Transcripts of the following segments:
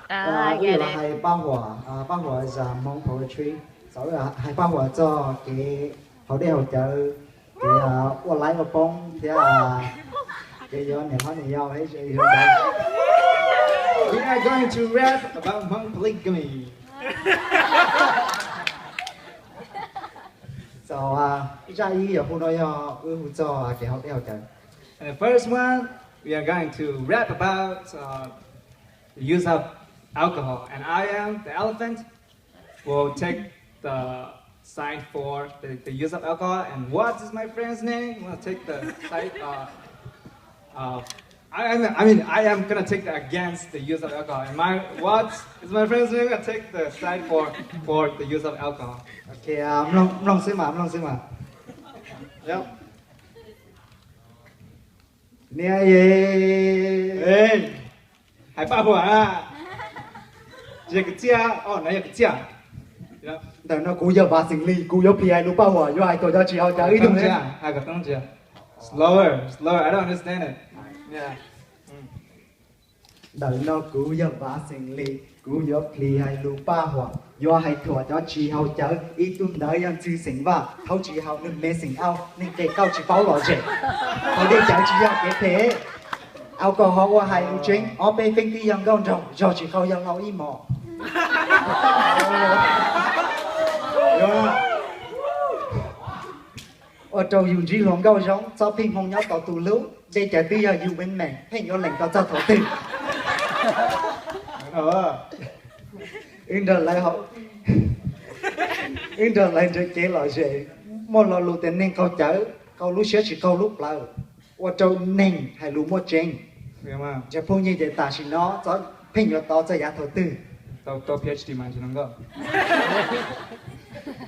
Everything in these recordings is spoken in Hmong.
Wb yuav los hais paj huam, paj huam is a Hmong poetry. Txawm wb hais paj huam txog kev haus dej haus cawv, kev ua laib ua poob thiab kev yuav niam hlob niam yau. We are going to rap about Hmong polygamy. So, zaj ib yog hu no yog wb hu txog kev haus dej haus cawv. And the first one, we are going to rap about uh, the use of alcohol. And I am the elephant. Will take the side for the, the use of alcohol. And what is my friend's name? Will take the side. Uh, uh, I, I mean, I mean, I am gonna take the against the use of alcohol. And my what is my friend's name? Gonna take the side for for the use of alcohol. Okay, mloog mloog xwb mas, mloog xwb mas. Yep. Niam ye, hais paj huam na. Yog kwv txhiaj, o, no yog kwv txhiaj. Ntawm no kuv yog Vav Xeem Lis, kuv yuav plhis hais lus paj huam, yuav hais thuam cov tsis haus cawv ib tug ntxiv. Hais kom tau ntxiv. Slower, slower, I don't understand it. Yeah. Ntawm no kuv yog Vav Xeem Lis, kuv yuav plhis hais lus paj huam, yuav hais thuam cov tsis haus cawv, ib tug ntawd yog Ntxwg Xeem Vaj, thaum tsis haus nws me xeem au, neeg qes kauj tsis paub lom zem. Haus dej cawv tsis yog kev phem, alcohol ua hais lus tseeb, ob peb feeb twb yog nkauj nraug, zog tsis qaug yog laus ib hmos. Ua rau yus ntsib hluas nkauj zoo, txhob pheej hmoo nyob tau tus lub, dej cawv twb yog yus me me, pheej yuav lees tau txog thaum twg. Wb nrog lawv, wb nrog lawv nrhiav kev lom zem, muaj lo lus tias neeg qaug cawv, qaug lub siab tsis qaug lub plawv, ua rau neeg hais lus muaj tseeb. Ntshai phooj ywg ces tam sim no pheej yuav tau txog yav thaum twg.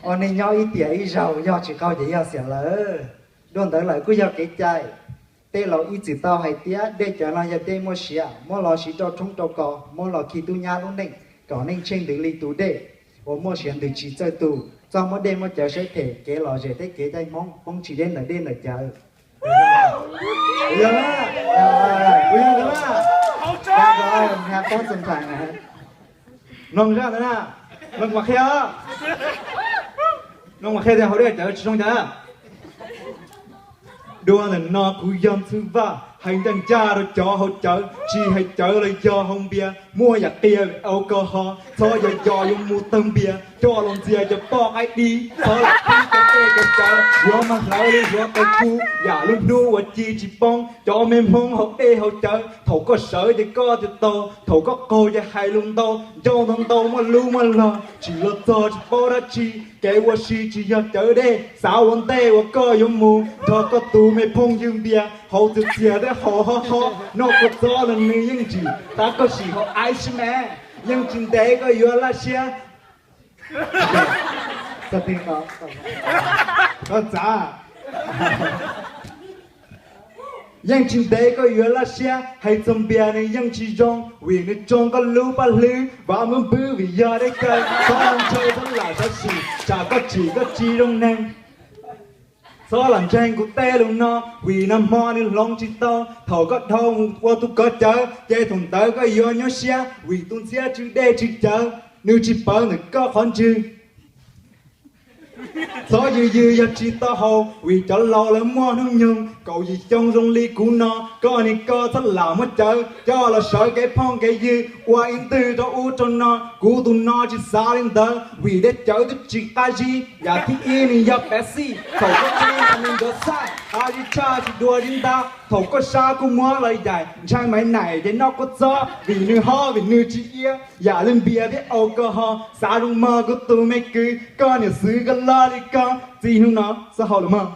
Ua neeg nyob ib tiam ib zaug, yog tsis qaug ces yog xiam lawm. Dua ntawd lawm kuj yog kev cai. Tej laus ib txwm tau hais tias dej cawv no yog dej muaj sia, muab los siv rau tshoob rau kos, muab los khi tub nyab lub neej, kom neej tsheej ntws li tus dej uas muaj sia ntws tsis txawj tu. Txoj muab dej muab cawv saib phem, kev lom zem thiab kev caij Hmoob poob tsis deb ntawm dej ntawm cawv. Kuv yog na, kuv yog na, mloog zaj ntawd na, mloog kuv mam qhia, mloog kuv mam qhia tias haus dej cawv tsis zoo cas. Dua ntawm no kuv yog Ntxwg Vaj, hais ncaj ncaj rau cov haus cawv, tsis hais cawv los yog haus npias, muaj yam qia vim alcohol, txhob yos yos yuav mus tawg npias, coj los ntxias cov poj qaib dib, txhob lam pib cov dej cov cawv, yuav mag hlawv li yuav qe kub, yam lub hnub uas ci tsis poob, cov me Hmoob haus dej haus cawv, thaum koj sawv ces koj tias tau, thaum koj qaug ces hais lus ntau, ncauj ntau ntau muaj lub muaj log, tsim los txog tsis paub dab tsi, kev ua si tsis yog cawv dej, xav ua ntej uas koj yuav mus, nrog koj tus me phooj ywg npias, haus txias txias thiab haus hob hob, noj kua txob los nws yeej tsim, tab koj sim haus ice mas, yeej tsis ntev koj yuav laj siab. Yeej tsis ntev koj yuav laj siab, hais txog npias nws yeej tsis zoo, vim nws tsoo koj lub paj hlwb, vam muab npwb vim yog dej cawv, txhob ntshaw txhob lam xav sim, tsam koj tsim koj tsis zoo neeg. Txhob lam ntseeg kuv tej lus no, vim nag hmo nws hloov tsis tau, thaum koj dhau mus ua tus kov cawv, ces thaum ntawd koj yuav nyuaj siab, vim tus ntxhiab tsw dej tsw cawv, nws tsis pawv ntawm koj qhov ntswg. Txhob yws yws yog tsis tau haus, vim cov laus lawv muaj hnub nyoog, kaum yim xyoo zoo li kuv no, koj niag koj txhob lam muab cawv, coj los sawv kev phooj kev ywg, ua ib ntwg rau ub rau no, kuv tus no tsis xav li ntawd, vim dej cawv twb tsis qab zib, yam thib ib nws yog Pepsi, thaum koj tseb mas nws nrov xaj, qab zib tshaj tsis dua zib ntab, thaum koj sab kuj muab los yaim, ntshai Maiv Naim ces noj kua txob, vim nws hob vim nws tsis iab, yam li npias thiab alcohol, xav zoo mog kuv tus me kwv, koj niam xwv koj loj li koj, txij hnub no txhob haus lawm mog.